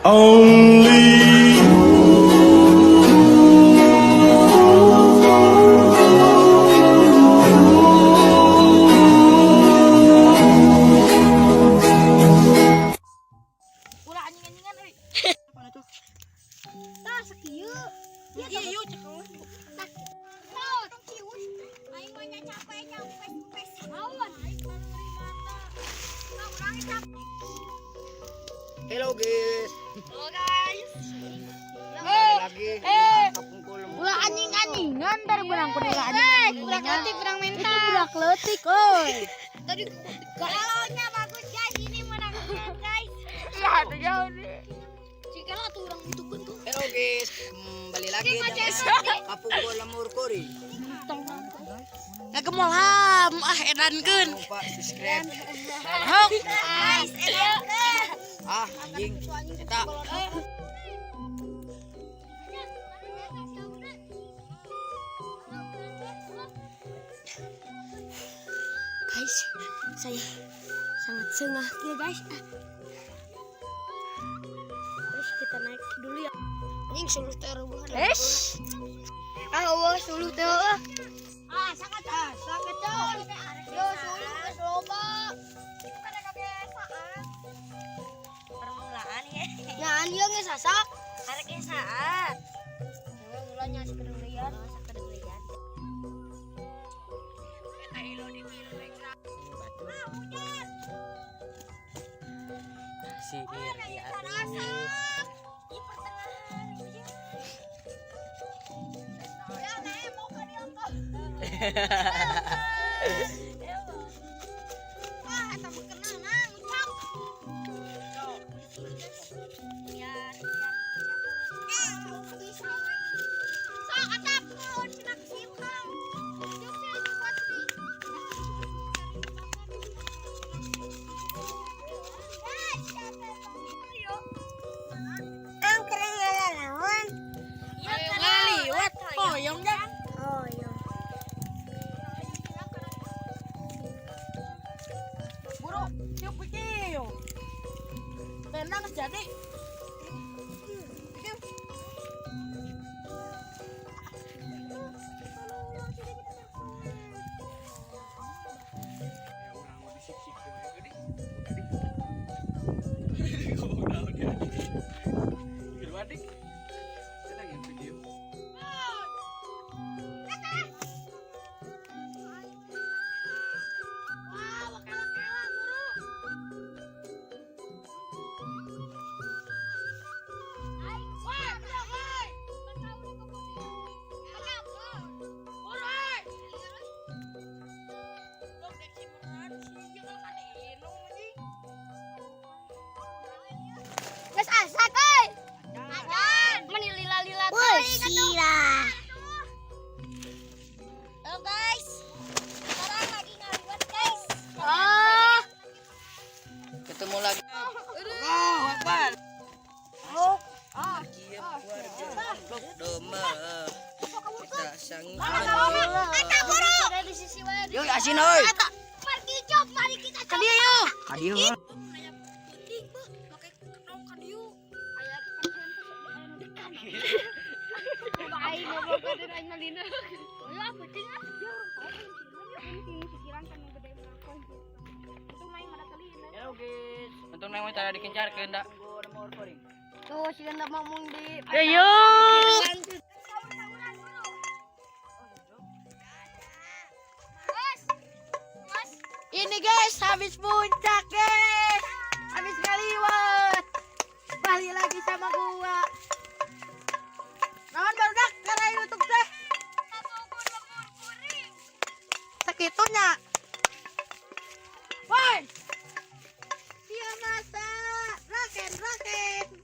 Only Ulah anjing-anjingan euy. Apa tuh? Tah sakieu. Iya, yuk cek. Tah. Tong kieu. Aing mah nya capek nya pes-pes. Awan aing baru mata. Nah, urang capek. Hello guys, Halo guys. kembali lagi kapungkul. Ulah anjing-anjingan ntar berang ulah anjing. Budak leutik urang minta. Itu budak leutik euy. Tadi kalaunya bagus guys, ini menang guys. Ya, tuh jauh nih. Jika lah tuh urang butuhkeun tuh. Hello guys, kembali lagi dengan kapungkul lemur kori. Ngagemol ham, ah edankeun. Jangan lupa subscribe. Hok. Guys, enak. Ah, anjing. Eta. Guys, saya sangat sengah ya guys. Ah. Terus kita naik dulu ya. Anjing suluh teh rebuhan. Es. Ah, Allah suluh teh ah. Ah, sangat ah, sangat coy. Yo suluh geus loba. Pada kebiasaan. Permulaan ya. Nah, ieu geus sasak. Arek saat. Mulanya sakedeng lian. Oh, sakedeng lian. Si Irgi aduh. Di pertengahan hujan. Ya, nih mau ka dieu tuh. Ah, eta mah kena nang ucap. Biar biar Sok atap pun cenah simpang. Cuk sih cepat sih. Iya Ngaliwat hoyong dah. Oh iya. Buru, yuk iki yuk. Tenang geus jadi. Iki. Wah, wakela-kela buru. Aing, wah, udah, woi. Buru, euy. Dok dek si beneran si ieu kalau kan diinum anjing. Geus asak euy. Acan. Meni lila-lila teuing atuh. Halo guys. Sekarang lagi ngaliwat guys. Ah. Ketemu lagi. Allahu Akbar. Ah, goblok domeh. Kita sang. Eta buru. Di sisi wae. Yuk asin euy. Mari kita coba, mari kita coba. Kadieu yuk. Kadieu. Aya penting beuh, make kenong kadieu. Aya aing ngobrol ka diri aing malina. Ya penting ah. Hello guys. Untung nang tara dikencarkeun da. Tuh, si ganda ngomong di Ayo. Ini guys, habis puncak guys. Habis ngaliwat. Balik lagi sama gua. Naon barudak karena YouTube teh. Sakitunya. Woi. Dia masak. Raken, raken.